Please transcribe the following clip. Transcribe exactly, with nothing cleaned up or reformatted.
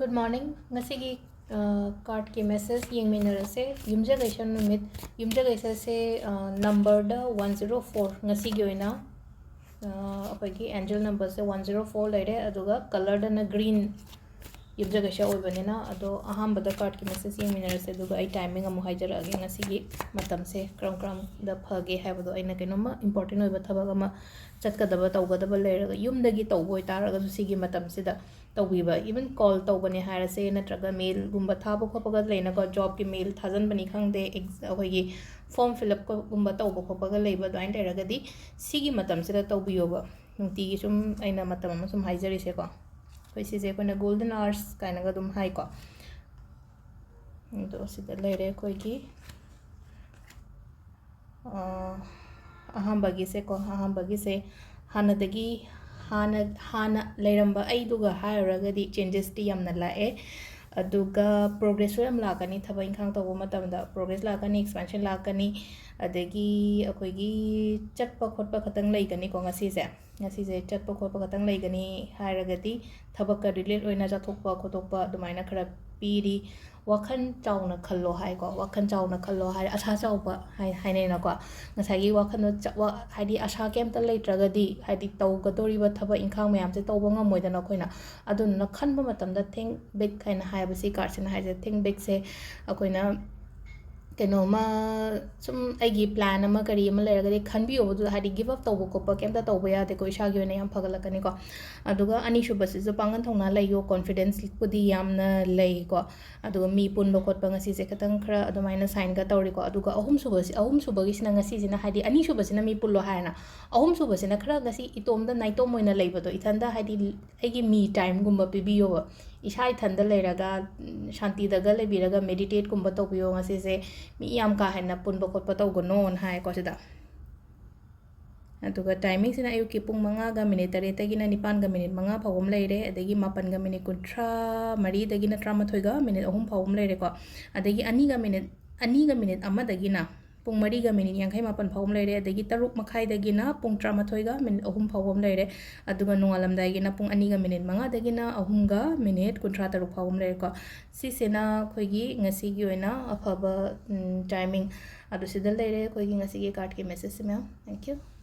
Good morning. ꯉꯁꯤꯒꯤ ꯀꯥꯔꯠꯀꯤ message ꯌꯦꯡꯃꯤꯟꯅꯔꯁꯦ꯫ ꯌꯨꯝꯖꯀꯩꯁ ꯅꯨꯃꯤꯠ, ꯌꯨꯝꯖꯀꯩꯁꯁꯦ ꯅꯝꯕꯔꯗ ꯋꯥꯟ ꯖꯤꯔꯣ ꯐꯣꯔ ꯉꯁꯤꯒꯤ ꯑꯣꯏꯅ꯫ ꯑꯩꯈꯣꯏꯒꯤ ꯑꯦꯟꯖꯦꯜ ꯅꯝꯕꯔꯁꯦ ꯋꯥꯟ ꯖꯤꯔꯣ ꯐꯣꯔ ꯂꯩꯔꯦ, ꯑꯗꯨꯒ ꯀꯂꯔꯗꯅ ꯒ꯭ꯔꯤꯟ꯫ ꯌꯨꯝꯖꯀꯩꯁ ꯑꯣꯏꯕꯅꯤꯅ꯫ ꯑꯗꯣ ꯑꯍꯥꯟꯕꯗ ꯀꯥꯔꯠꯀꯤ ꯃꯦꯁꯦꯖ ꯌꯦꯡꯃꯤꯟꯅꯔꯁꯦ, ꯑꯗꯨꯒ ꯑꯩ ꯇꯥꯏꯃꯤꯡ ꯑꯃꯨꯛ ꯍꯥꯏꯖꯔꯛꯑꯒꯦ ꯉꯁꯤꯒꯤ ꯃꯇꯝꯁꯦ ꯀꯔꯝ ꯀꯔꯝꯗ ꯐꯒꯦ ꯍꯥꯏꯕꯗꯣ꯫ ꯑꯩꯅ ꯀꯩꯅꯣꯝꯃ ꯏꯝꯄꯣꯔꯇꯦꯟ ꯑꯣꯏꯕ ꯊꯕꯛ ꯑꯃ ꯆꯠꯀꯗꯕ ꯇꯧꯒꯗꯕ ꯂꯩꯔꯒ, ꯌꯨꯝꯗꯒꯤ ꯇꯧꯕ ꯑꯣꯏꯇꯥꯔꯒꯁꯨ ꯁꯤꯒꯤ ꯃꯇꯝꯁꯤꯗ ꯇꯧꯕꯤꯕ꯫ ꯏꯚꯟ ꯀꯣꯜ ꯇꯧꯕꯅꯦ ꯍꯥꯏꯔꯁꯦ, ꯅꯠꯇ꯭ꯔꯒ ꯃꯦꯜꯒꯨꯝꯕ ꯊꯥꯕ ꯈꯣꯠꯄꯒ ꯂꯩꯅꯀꯣ, ꯖꯣꯕꯀꯤ ꯃꯦꯜ ꯊꯥꯖꯟꯕꯅꯤ ꯈꯪꯗꯦ, ꯑꯩꯈꯣꯏꯒꯤ ꯐꯣꯔꯝ ꯐꯤꯜ ꯑꯞꯀꯨꯝꯕ ꯇꯧꯕ ꯈꯣꯠꯄꯒ ꯂꯩꯕ ꯑꯗꯨꯃꯥꯏꯅ ꯂꯩꯔꯒꯗꯤ ꯁꯤꯒꯤ ꯃꯇꯝꯁꯤꯗ ꯇꯧꯕꯤꯌꯣꯕ꯫ ꯅꯨꯡꯇꯤꯒꯤ ꯁꯨꯝ ꯑꯩꯅ ꯃꯇꯝ ꯑꯃ ꯁꯨꯝ ꯍꯥꯏꯖꯔꯤꯁꯦꯀꯣ, ꯑꯩꯈꯣꯏ ꯁꯤꯁꯦ ꯑꯩꯈꯣꯏꯅ ꯒꯣꯜꯗꯟ ꯑꯥꯋꯔꯁ ꯀꯥꯏꯅꯒ ꯑꯗꯨꯝ ꯍꯥꯏꯀꯣ꯫ ꯑꯗꯣ ꯁꯤꯗ ꯂꯩꯔꯦ ꯑꯩꯈꯣꯏꯒꯤ ꯑꯍꯥꯟꯕꯒꯤꯁꯦꯀꯣ꯫ ꯑꯍꯥꯟꯕꯒꯤꯁꯦ ꯍꯥꯟꯅꯗꯒꯤ, ꯍꯥꯟꯅ ꯍꯥꯟꯅ ꯂꯩꯔꯝꯕ ꯑꯩꯗꯨꯒ ꯍꯥꯏꯔꯨꯔꯒꯗꯤ ꯆꯦꯟꯖꯦꯁꯇꯤ ꯌꯥꯝꯅ ꯂꯥꯛꯑꯦ꯫ ꯑꯗꯨꯒ ꯄ꯭ꯔꯣꯒ꯭ꯔꯦꯁꯁꯨ ꯌꯥꯝ ꯂꯥꯛꯀꯅꯤ꯫ ꯊꯕꯛ ꯏꯪꯈꯥꯡ ꯇꯧꯕ ꯃꯇꯝꯗ ꯄ꯭ꯔꯣꯒ꯭ꯔꯦꯁ ꯂꯥꯛꯀꯅꯤ, ꯑꯦꯛꯁꯄꯦꯟꯁꯟ ꯂꯥꯛꯀꯅꯤ꯫ ꯑꯗꯒꯤ ꯑꯩꯈꯣꯏꯒꯤ ꯆꯠꯄ ꯈꯣꯠꯄ ꯈꯛꯇꯪ ꯂꯩꯒꯅꯤꯀꯣ ꯉꯁꯤꯁꯦ꯫ ꯉꯁꯤꯁꯦ ꯆꯠꯄ ꯈꯣꯠꯄ ꯈꯛꯇꯪ ꯂꯩꯒꯅꯤ ꯍꯥꯏꯔꯒꯗꯤ ꯊꯕꯛꯀ ꯔꯤꯂꯦꯠ ꯑꯣꯏꯅ ꯆꯠꯊꯣꯛꯄ ꯈꯣꯠꯇꯣꯛꯄ ꯑꯗꯨꯃꯥꯏꯅ ꯈꯔ ꯄꯤꯔꯤ꯫ ꯋꯥꯈꯜ ꯆꯥꯎꯅ ꯈꯜꯂꯣ ꯍꯥꯏꯀꯣ꯫ ꯋꯥꯈꯜ ꯆꯥꯎꯅ ꯈꯜꯂꯣ ꯍꯥꯏ, ꯑꯁꯥ ꯆꯥꯎꯕ ꯍꯥꯏ-, ꯍꯥꯏꯅꯩꯅꯀꯣ꯫ ꯉꯁꯥꯏꯒꯤ ꯋꯥꯈꯜꯗꯣ ꯆ-, ꯋꯥ-, ꯍꯥꯏꯗꯤ ꯑꯁꯥ ꯀꯩꯝꯇ ꯂꯩꯇ꯭ꯔꯒꯗꯤ, ꯍꯥꯏꯗꯤ ꯇꯧꯒꯗꯧꯔꯤꯕ ꯊꯕꯛ ꯏꯪꯈꯥꯡ ꯃꯌꯥꯝꯁꯦ ꯇꯧꯕ ꯉꯝꯃꯣꯏꯗꯅ ꯑꯩꯈꯣꯏꯅ꯫ ꯑꯗꯨꯗꯨꯅ ꯈꯟꯕ ꯃꯇꯝꯗ think big ꯍꯥꯏꯅ ꯍꯥꯏꯕꯁꯤ ꯀꯥꯔꯠꯁꯤꯅ ꯍꯥꯏꯁꯦ꯫ Think bigꯁꯦ ꯑꯩꯈꯣꯏꯅ ꯀꯩꯅꯣꯝꯃ ꯁꯨꯝ ꯑꯩꯒꯤ ꯄ꯭ꯂꯥꯟ ꯑꯃ ꯀꯔꯤ ꯑꯃ ꯂꯩꯔꯒꯗꯤ ꯈꯟꯕꯤꯌꯣꯕ꯫ ꯑꯗꯨꯗ ꯍꯥꯏꯗꯤ ꯒꯤꯞ ꯑꯞ ꯇꯧꯕ ꯈꯣꯠꯄ ꯀꯩꯝꯇ ꯇꯧꯕ ꯌꯥꯗꯦꯀꯣ, ꯏꯁꯥꯒꯤ ꯑꯣꯏꯅ ꯌꯥꯝ ꯐꯒꯠꯂꯛꯀꯅꯤꯀꯣ꯫ ꯑꯗꯨꯒ ꯑꯅꯤꯁꯨꯕꯁꯤꯁꯨ ꯄꯥꯡꯒꯜ ꯊꯧꯅꯥ ꯂꯩꯌꯣ, ꯀꯣꯟꯐꯤꯗꯦꯟꯁꯄꯨꯗꯤ ꯌꯥꯝꯅ ꯂꯩꯀꯣ꯫ ꯑꯗꯨꯒ ꯃꯤ ꯄꯨꯟꯕ ꯈꯣꯠꯄ ꯉꯁꯤꯁꯦ ꯈꯤꯇꯪ ꯈꯔ ꯑꯗꯨꯃꯥꯏꯅ ꯁꯥꯏꯟꯒ ꯇꯧꯔꯤꯀꯣ꯫ ꯑꯗꯨꯒ ꯑꯍꯨꯝꯁꯨꯕꯁꯤ, ꯑꯍꯨꯝꯁꯨꯕꯒꯤꯁꯤꯅ ꯉꯁꯤꯁꯤꯅ ꯍꯥꯏꯗꯤ ꯑꯅꯤꯁꯨꯕꯁꯤꯅ ꯃꯤ ꯄꯨꯜꯂꯣ ꯍꯥꯏꯔꯦꯅ, ꯑꯍꯨꯝꯁꯨꯕꯁꯤꯅ ꯈꯔ ꯉꯁꯤ ꯏꯇꯣꯝꯗ ꯅꯥꯏꯇꯣꯝ ꯑꯣꯏꯅ ꯂꯩꯕꯗꯣ, ꯏꯊꯟꯗ ꯍꯥꯏꯗꯤ ꯑꯩꯒꯤ ꯃꯤ ꯇꯥꯏꯝꯒꯨꯝꯕ ꯄꯤꯕꯤꯌꯣꯕ꯫ ꯏꯁꯥ ꯏꯊꯟꯗ ꯂꯩꯔꯒ, ꯎꯝ, ꯁꯥꯟꯇꯤꯗꯒ ꯂꯩꯕꯤꯔꯒ ꯃꯦꯗꯤꯇꯦꯠꯀꯨꯝꯕ ꯇꯧꯕꯤꯌꯣ ꯉꯁꯤꯁꯦ꯫ ꯃꯤ ꯌꯥꯝ ꯀꯥ ꯍꯦꯟꯅ ꯄꯨꯟꯕ ꯈꯣꯠꯄ ꯇꯧꯒꯅꯣꯅ ꯍꯥꯏꯀꯣ ꯁꯤꯗ꯫ ꯑꯗꯨꯒ ꯇꯥꯏꯃꯤꯡꯁꯤꯅ ꯑꯌꯨꯛꯀꯤ ꯄꯨꯡ ꯃꯉꯥꯒ ꯃꯤꯅꯤꯠ ꯇꯔꯦꯠꯇꯒꯤꯅ ꯅꯤꯄꯥꯟꯒ ꯃꯤꯅꯤꯠ ꯃꯉꯥ ꯐꯥꯎꯕ ꯑꯃ ꯂꯩꯔꯦ, ꯑꯗꯒꯤ ꯃꯥꯄꯟꯒ ꯃꯤꯅꯤꯠ ꯀꯨꯟꯊ꯭ꯔꯥ ꯃꯔꯤꯗꯒꯤꯅ ꯇꯔꯥꯃꯥꯊꯣꯏꯒ ꯃꯤꯅꯤꯠ ꯑꯍꯨꯝ ꯐꯥꯎꯕ ꯑꯃ ꯂꯩꯔꯦꯀꯣ꯫ ꯑꯗꯒꯤ ꯑꯅꯤꯒ ꯃꯤꯅꯤꯠ, ꯑꯅꯤꯒ ꯃꯤꯅꯤꯠ ꯑꯃꯗꯒꯤꯅ ꯄꯨꯡ ꯃꯔꯤꯒ ꯃꯤꯅꯤꯠ ꯌꯥꯡꯈꯩ ꯃꯥꯄꯟ ꯐꯥꯎꯕ ꯑꯃ ꯂꯩꯔꯦ, ꯑꯗꯒꯤ ꯇꯔꯨꯛ ꯃꯈꯥꯏꯗꯒꯤꯅ ꯄꯨꯡ ꯇꯔꯥꯃꯥꯊꯣꯏꯒ ꯃꯤꯅꯤꯠ ꯑꯍꯨꯝ ꯐꯥꯎꯕ ꯑꯃ ꯂꯩꯔꯦ, ꯑꯗꯨꯒ ꯅꯣꯡꯉꯥꯜꯂꯝꯗꯥꯏꯒꯤꯅ ꯄꯨꯡ ꯑꯅꯤꯒ ꯃꯤꯅꯤꯠ ꯃꯉꯥꯗꯒꯤꯅ ꯑꯍꯨꯝꯒ ꯃꯤꯅꯤꯠ ꯀꯨꯟꯊ꯭ꯔꯥ ꯇꯔꯨꯛ ꯐꯥꯎꯕ ꯑꯃ ꯂꯩꯔꯦꯀꯣ꯫ ꯁꯤꯁꯤꯅ ꯑꯩꯈꯣꯏꯒꯤ ꯉꯁꯤꯒꯤ ꯑꯣꯏꯅ ꯑꯐꯕ timing ꯑꯗꯨ ꯁꯤꯗ ꯂꯩꯔꯦ ꯑꯩꯈꯣꯏꯒꯤ ꯉꯁꯤꯒꯤ cardꯀꯤ messageꯁꯦ ꯃꯌꯥꯝ꯫ Thank you꯫